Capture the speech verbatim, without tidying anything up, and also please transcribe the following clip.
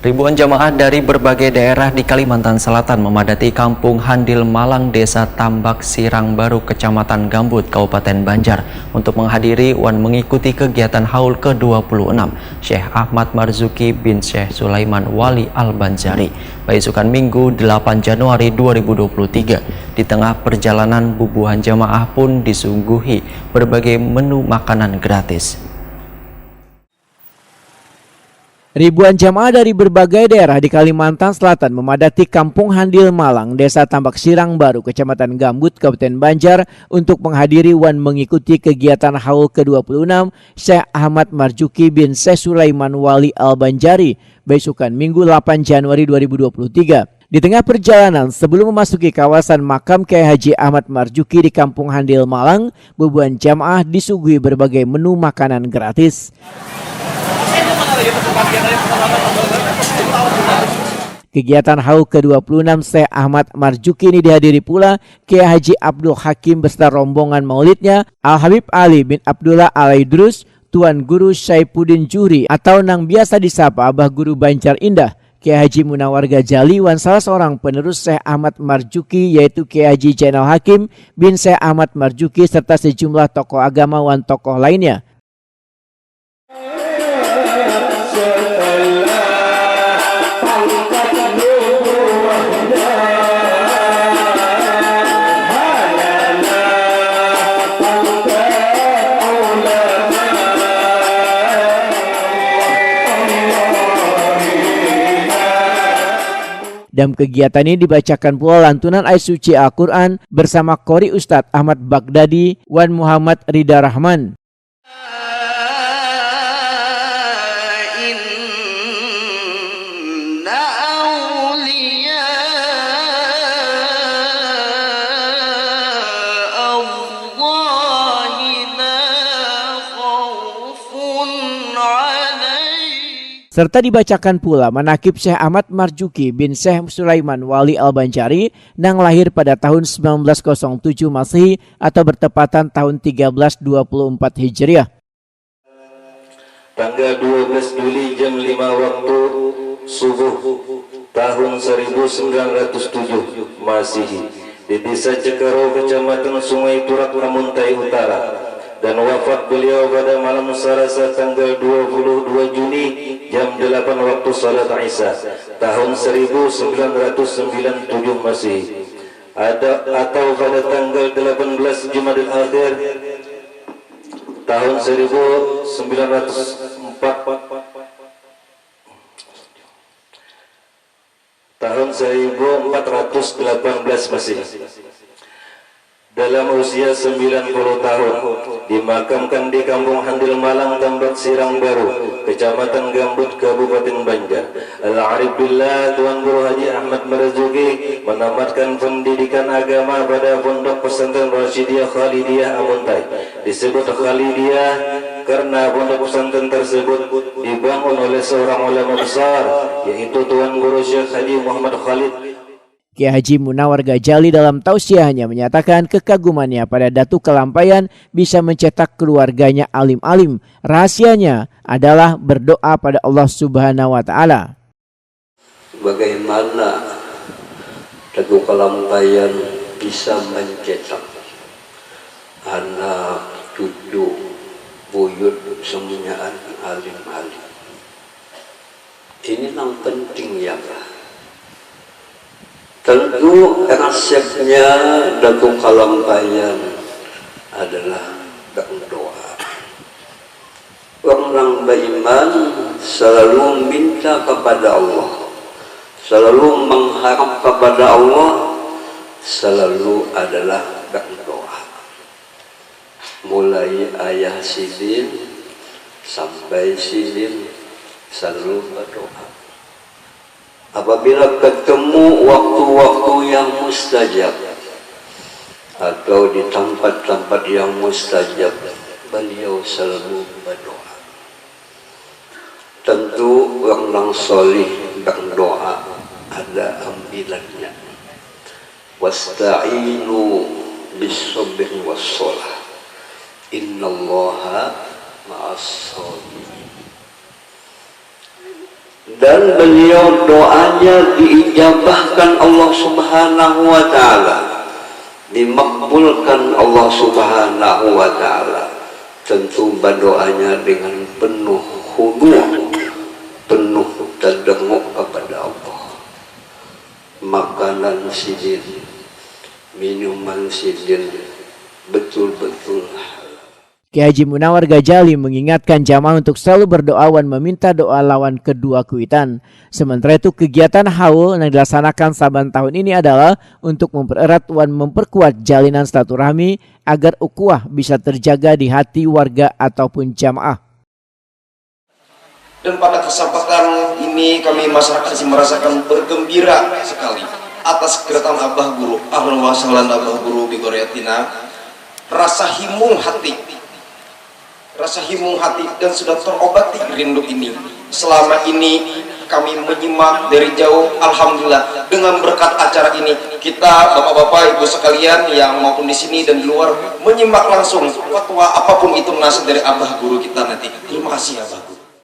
Ribuan jamaah dari berbagai daerah di Kalimantan Selatan memadati Kampung Handil Malang, Desa Tambak Sirang Baru, Kecamatan Gambut, Kabupaten Banjar, untuk menghadiri wan mengikuti kegiatan haul kedua puluh enam Syekh Ahmad Marzuki bin Syekh Sulaiman Wali Al-Banjari, baisukan Minggu, delapan Januari dua ribu dua puluh tiga. Di tengah perjalanan, bubuhan jamaah pun disuguhi berbagai menu makanan gratis. Ribuan jamaah dari berbagai daerah di Kalimantan Selatan memadati Kampung Handil Malang, Desa Tambak Sirang Baru, Kecamatan Gambut, Kabupaten Banjar, untuk menghadiri wan mengikuti kegiatan haul kedua puluh enam Syekh Ahmad Marzuki bin Syekh Sulaiman Wali Al-Banjari, baisukan Minggu, delapan Januari dua ribu dua puluh tiga. Di tengah perjalanan, sebelum memasuki kawasan makam Kiai Haji Ahmad Marzuki di Kampung Handil Malang, bubuhan jamaah disuguhi berbagai menu makanan gratis. Kegiatan haul kedua puluh enam Syekh Ahmad Marzuki ini dihadiri pula Kiai Haji Abdul Hakim beserta rombongan maulidnya, Al Habib Ali bin Abdullah Al Aidrus, Tuan Guru Syaifuddin Juhri atau nang biasa disapa Abah Guru Banjar Indah, Kiai Haji Munawar Ghazali, wan salah seorang penerus Syekh Ahmad Marzuki, yaitu Kiai Haji Jainal Hakim bin Syekh Ahmad Marzuki, serta sejumlah tokoh agama wan tokoh lainnya. Dalam kegiatan ini dibacakan pula lantunan ayat suci Al-Quran bersama Qori Ustadz Ahmad Baghdadi wan Muhammad Rida Rahman. إن أولياء الله لا خوف عليهم. Serta dibacakan pula manakib Syekh Ahmad Marzuki bin Syekh Sulaiman Wali Al-Banjari nang lahir pada tahun sembilan belas kosong tujuh Masehi atau bertepatan tahun tiga belas dua puluh empat Hijriah. Tanggal dua belas Juli jam lima waktu subuh tahun seribu sembilan ratus tujuh Masehi, di Desa Cekarau, Kecamatan Sungai Turak, Amuntai Utara, dan wafat beliau pada malam Salasa tanggal dua puluh dua Juni jam delapan waktu salat Isya tahun seribu sembilan ratus sembilan tujuh Masehi. Ada, atau pada tanggal delapan belas Jumadil Akhir tahun seribu sembilan ratus empat, tahun seribu empat ratus delapan belas Masehi. Dalam usia sembilan puluh tahun, dimakamkan di Kampung Handil Malang, Tambak Sirang Baru, Kecamatan Gambut, Kabupaten Banjar. Al-Arif Billah, Tuan Guru Haji Ahmad Marzuki, menamatkan pendidikan agama pada Pondok Pesantren Rasyidiyah Khalidiyah Amuntai. Disebut Khalidiyah karena pondok pesantren tersebut dibangun oleh seorang ulama besar, yaitu Tuan Guru Syekh Haji Muhammad Khalid. Kiai Haji Munawar Ghazali dalam tausiahnya menyatakan kekagumannya pada Datu Kalampayan bisa mencetak keluarganya alim-alim. Rahasianya adalah berdoa pada Allah Subhanahu wa Ta'ala. Bagaimana Datu Kalampayan bisa mencetak anak, cucu, buyut, semuanya alim-alim? Ini nang penting, ya kah? Tentu resepnya Datu Kalampayan adalah berdoa. Orang nang beriman selalu minta kepada Allah, selalu mengharap kepada Allah, selalu adalah berdoa. Mulai ayah sidin sampai sidin selalu berdoa. Apabila ketemu waktu-waktu yang mustajab atau di tempat-tempat yang mustajab, beliau selalu berdoa. Tentu orang nang solih berdoa ada ambilannya. Wasta'inu bis-sabri was-shalah. Innallaha ma'as-sabirin. Dan beliau doanya diijabahkan Allah Subhanahu wa Ta'ala, dimakbulkan Allah Subhanahu wa Ta'ala. Tentu berdoanya dengan penuh khudu', penuh terdenguk kepada Allah. Makanan sidin, minuman sidin betul-betul halal. Kiai Haji Munawar Gajali mengingatkan jamaah untuk selalu berdoa wan meminta doa lawan kedua kuitan. Sementara itu, kegiatan haul yang dilaksanakan saban tahun ini adalah untuk mempererat wan memperkuat jalinan silaturahmi agar ukhuwah bisa terjaga di hati warga ataupun jamaah. Dan pada kesempatan ini kami masyarakat sini merasakan bergembira sekali atas kedatangan Abah Guru. Ahlan wa sahlan Abah Guru bi qaryatina. Rasa himung hati, rasa himung hati dan sudah terobati rindu ini. Selama ini kami menyimak dari jauh, alhamdulillah, dengan berkat acara ini kita, bapak-bapak, ibu sekalian yang maupun di sini dan di luar, menyimak langsung fatwa apapun itu nasihat dari Abah Guru kita nanti. Terima kasih, Abah.